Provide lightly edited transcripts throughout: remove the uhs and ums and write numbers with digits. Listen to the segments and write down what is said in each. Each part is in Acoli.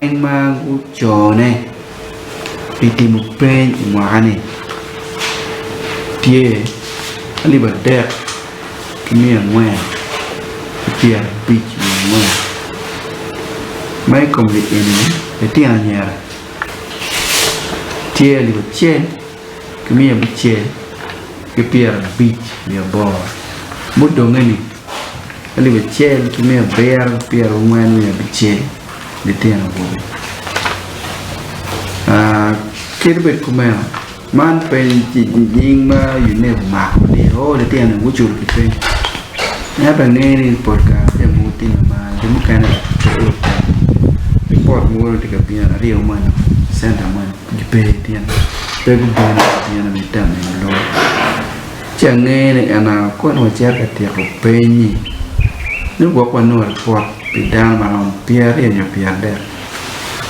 En ma gucone pi timo peny i mwaka-ni tye alip adek ki miya angwen ki pyerabic wiye angwen ma i kom li-eni litino anyira tye alip acel ki miya abicel ki pyerabic wiye aboro mudonge-ni alip acel ki miya abiro ki pyerangwen wiye abicel litino awobe kadi bed kumeno man pe nying ma UNEB omako ni oo litino-ni guculo pi peny ento angeyo ni pol kare jami mogo timme ma jo mukene pe olo peny ripot mogo tye ka bino aryo moni centa moni gipe tyen pe gubino abina me tamo i lobo ci angeyo ni ena koni wacito ka tyeko peny-nyi ni gwok wanongo ripot pi dano ma romo pyeraryo nyo pyeradek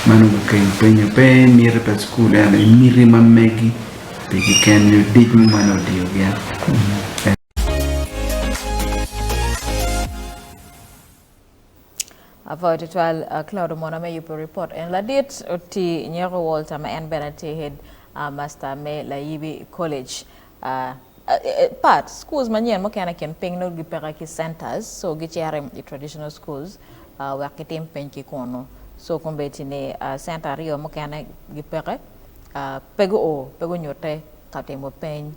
ma nongo gukeng peny-nyi pe miti pa cukul ento i miti ma megi pigi ken nyo dic mo ma nongo odiyo gin. Apwoyo tutwal Claude Omona me yubo ripot en ladit oti Nyeko Walter ma en bene tye head master me Layibi College. Pat schools manyen mukene kin piny nongo gipeke ki centers so gicito i traditional schools wek gitim peny ki kunu. So kombeddi ni center aryo mukene gipeke pe guo pe gunyute ka timo peny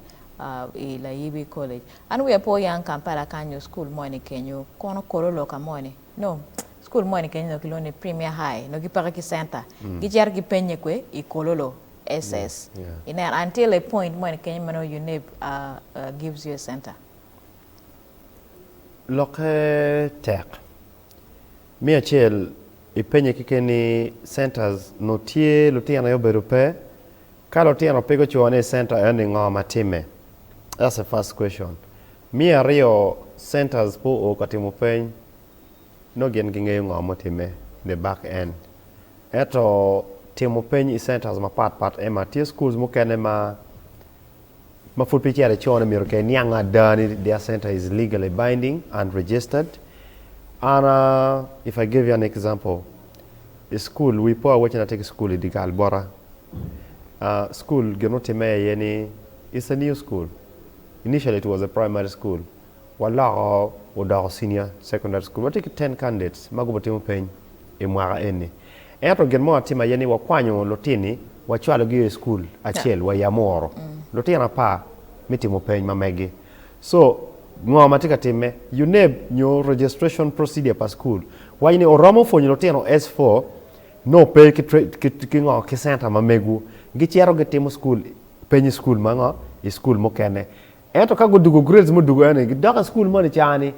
i Layibi College. An wiya pe oyang Kampala kany nyo school moni kenyo kono Kololo ka moni no school moni kenyo nongo kilwongo ni Premier High nongo gipeke ki center gicito gipenye kwe i Kololo SS ineno until a point moni kenyo ma nongo UNEB gives you a center. Lokke tek. Me acel ipenye keken ni centers nongo tye lutino aye obedo pe? Ka lutino pe gucone ni i center eno ni ngo ma time? That's the first question. Me aryo centers pe oo ka timo peny nongo gin gingeyo ngo mutime in the back end. Ento timo peny i centers mapat pat ema tye schools mukene ma ma pud pe icito icone myero kong iniang ada ni their center is legally binding and registered. An if I give you an example i school wi po awacci ni atye ki school i dye gal bota School gin mutimme aye ni it's a new school initially it was a primary school waloko odoko senior secondary school watye ki ten candidates ma gubitimo peny i mwaka eni ento gin ma watimo aye ni wakwanyo lutini wacwalogi i school acel wa i Amuru lutino apar me timo peny ma megi so ngo ma tye ka timme UNEB nyo registration procedure pa school waco ni oromo pwonyo lutino S4 Nongo pe ki ngo ki center ma megwu gicito gitimo school peny i school ma ngo i school mukene ento ka gudugo grades mudugo eni gidok i school moni cani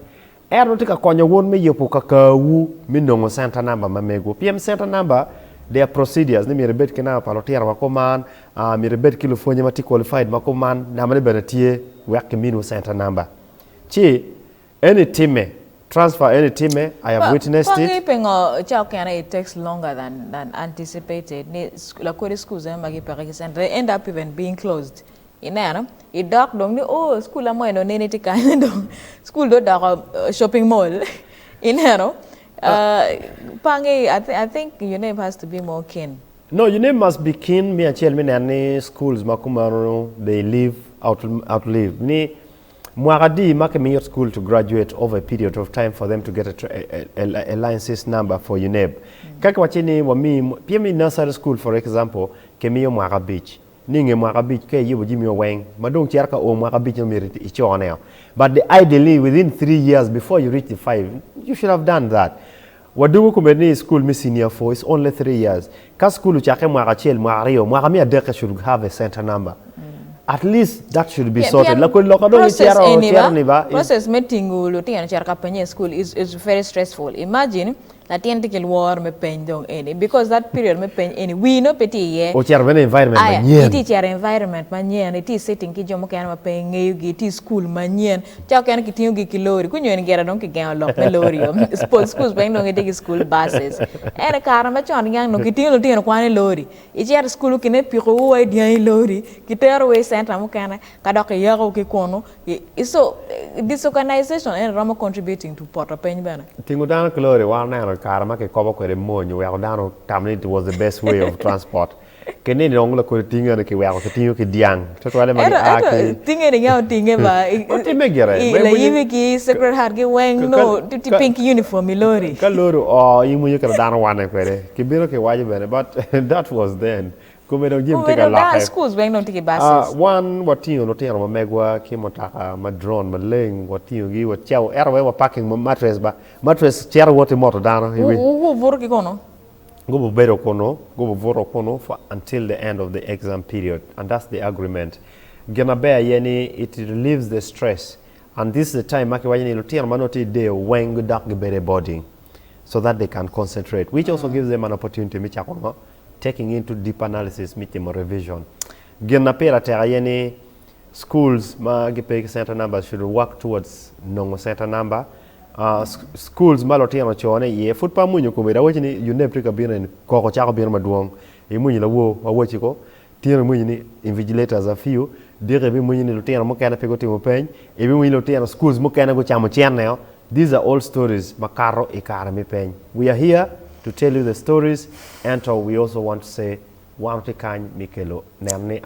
ento tye ka konyo wun me yubo kakawu me nongo center number ma megwu pien center number there are procedures ni myero ibed ki namba pa lutino ma kuman myero ibed ki lupwonye ma tye qualified ma kuman namba ne bene tye wek kiminiwu center number ci Eni time, transfer eni time, I have witnessed it. Pangi pingo ca okene it takes longer than than anticipated ni lakodi schools eno magi peke ki center they end up even being closed ineno idok dong ni oh school mo eno nene tye kany dong school dong odoko shopping mall ineno pangi I think UNEB has to be more keen. No, UNEB must be keen me acel me neno ni schools ma kumeno they live out outlive ni Mwaka adi ma kimiyo school to graduate over a period of time for them to get a, a, a, a license number for UNEB? Ka kiwaci ni wami, pien i nursery school for example, kimiyo mwaka abic. Ni nge mwaka abic ka iyubo jami weng, ma dong cito ka o mwaka abic nongo myero icone o. But the ideally within 3 years before you reach the 5, you should have done that. Wadwogo komedi ni i school me senior 4 is only 3 years. Ka school ocakke mwaka acel, mwaka aryo, mwaka me adekke should have a center number. At least that should be sorted. Pien Lakodi lok dong process icito eni cito ba, ni ba is process me tingo lutino cito ka penye i school is, is very stressful. Imagine latin tye ki lworo me peny dong eni because that period me peny eni wii nongo pe tye iye. Ocito bene i environment Aya, manyen. itye cito i environment manyen, itye sitting ki jo mukene ma pe ingeyogi, itye i school manyen. Ca okene kitingo gi ki lori, kunyo en gire dong kigengo lok me lori o. Pol schools weng dong gitye ki school buses. Ento i kare macon niang dong kitingo lutino kwan i lori. Icito i school kine pikowu wa i dyangi i lori, kitero wa i center mukene, ka dok kiyako ki kunu. So disorganization eni romo contributing to poto piny bene. Tingo dano ki lori wan oneno. i kare ma kikobo kwede mony oweko dano tamo ni it was the best way of transport. Keni dong lakodi tinge ni kiweko kitingo ki dyang tutwalle ma Ento gia ento ki tinge ni nga otinge ba Otime gire. i Ma imwonyo layibi ki Sacred Heart ki weng ka no ti ka pink uniform i lori. ka lori oo imwonyo kede dano wane kwede kibino kiwaco bene but that was then. Kome dong jami tye ka Obedo da lokke. schools weng dong tye ki buses. Wan watingo lutino ma megwa ki mutoka ma drone maleng watingogi wacako ento weng wa parking mattress ba mattress cito wot imoto dano i wi. Wubuto ki kunu? Gububedo kunu gububuto kunu for until the end of the exam period and that's the agreement. Gin maber aye ni it relieves the stress and this is the time ma kiwaco ni lutino ma nongo tye i day weng gidok gibedo i boarding so that they can concentrate which also gives them an opportunity me cako ngo taking into deep analysis me timo revision. Gin ma pire tek aye ni schools ma gipe ki center numbers should work towards nongo center number. Schools ma lutino ocone iye pud pe amwonyo kome awaci ni UNEB tye ka bino eni koko cako bino madwong imwonyo lawor awaci ko tino imwonyo ni invigilators are few diki ibimwonyo ni lutino mukene pe gutimo peny ibimwonyo ni lutino schools mukene gucamo cene o These are all stories ma kato i kare me peny. We are here to tell you the stories ento we also want to say wan watye kany me kelo neno ni.